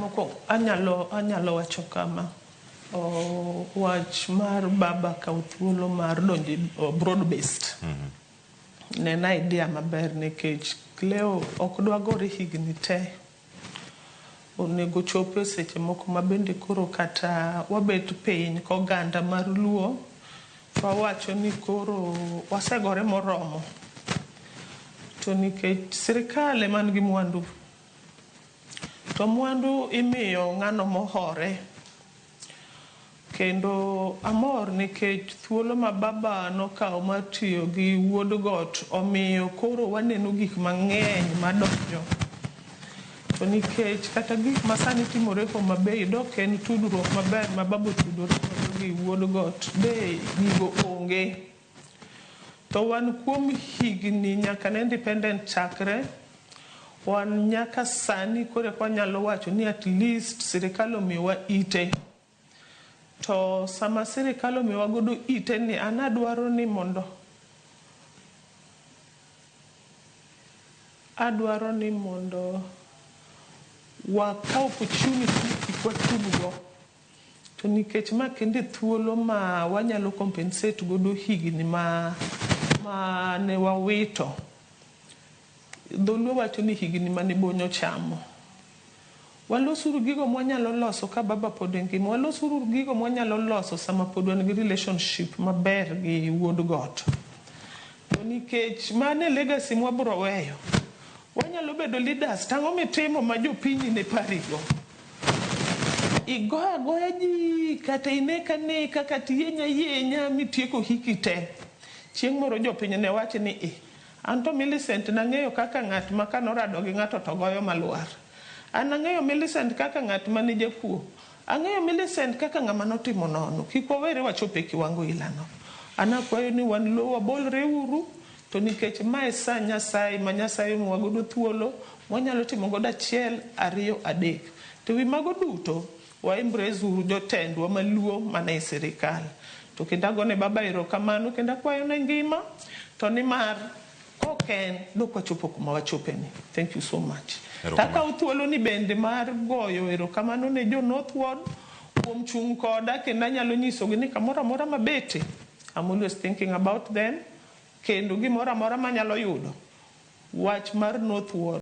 Mokwongo anyalo anyalo wacho kama, wach mar baba kawo thuolo mar donjo e broad based ne en idea maber nikech Cleo ok dwa gore higni te. Onego chop e seche moko ma bende koro kata wabet piny koganda mar Luo to wawacho ni koro wasegore moromo. To nikech sirikal ema nigi mwandu, to mwandu imiyo ng'ano mohore. Kendo amor nikech thuolo ma baba nokawo mar tiyo gi wuod got omiyo koro waneno gik mang'eny madonjo. To nikech kata gik masani timore Homa Bay dok en tudruok maber ma baba otudore godo gi wuod got de gigo onge. To wan kuom higni nyaka ne independent chakre, wan nyaka sani koro eka wanyalo wacho ni at least sirikal omiyowa ite. To sama sirikal omiyowa godo ite ni an adwaro ni mondo adwaro ni mondo wakaw opportunity ni kik watug go. To nikech ma kendo e thuolo ma wanyalo compensate godo higni ma ne wawito. Dholuo wacho ni higni mane bonyo chamo. Walosuru gigo mwanyalo loso ka baba pod ngima. Walosuru gigo mwanyalo loso sama pod wan gi relationship maber gi wuod got. To nikech mano e legacy mwabro weyo. Wanyalo bedo leaders to ang'o mitimo ma jopinyi ne parigo? Igoyo agoya ji kata inek aneka kata iyeny ayenya mitieko hiki te. Chieng' moro jopiny ne wach ni i an to Millicent nang'eyo kaka ng'at ma kanorado gi ng'ato to goyo malwar. An ang'eyo Millicent kaka ng'at mane jakuo. Ang'eyo Millicent kaka ng'ama notimo nono. Kik wawere wachop e kiwango ilano. An akwayo ni wan luo wabolre uru to nikech mae sa Nyasaye ma Nyasaye omiwa godo thuolo mwanyalo timo godo achiel, ariyo, adek. To ewi mago duto, wa embrace uru jotendwa maluo mana e sirikal. To kendo agone baba erokamano kendo akwayo ne ngima to nimar kok en dok wachopo kuma wachope ni. Thank you so much. Takawo thuolo ni bende mar goyo erokamano ne jo North Ward kuom chung' koda kendo anyalo nyisogi ni kamoro amora mabete I'm always thinking about them kendo gimoro amora manyalo yudo wach mar North Ward.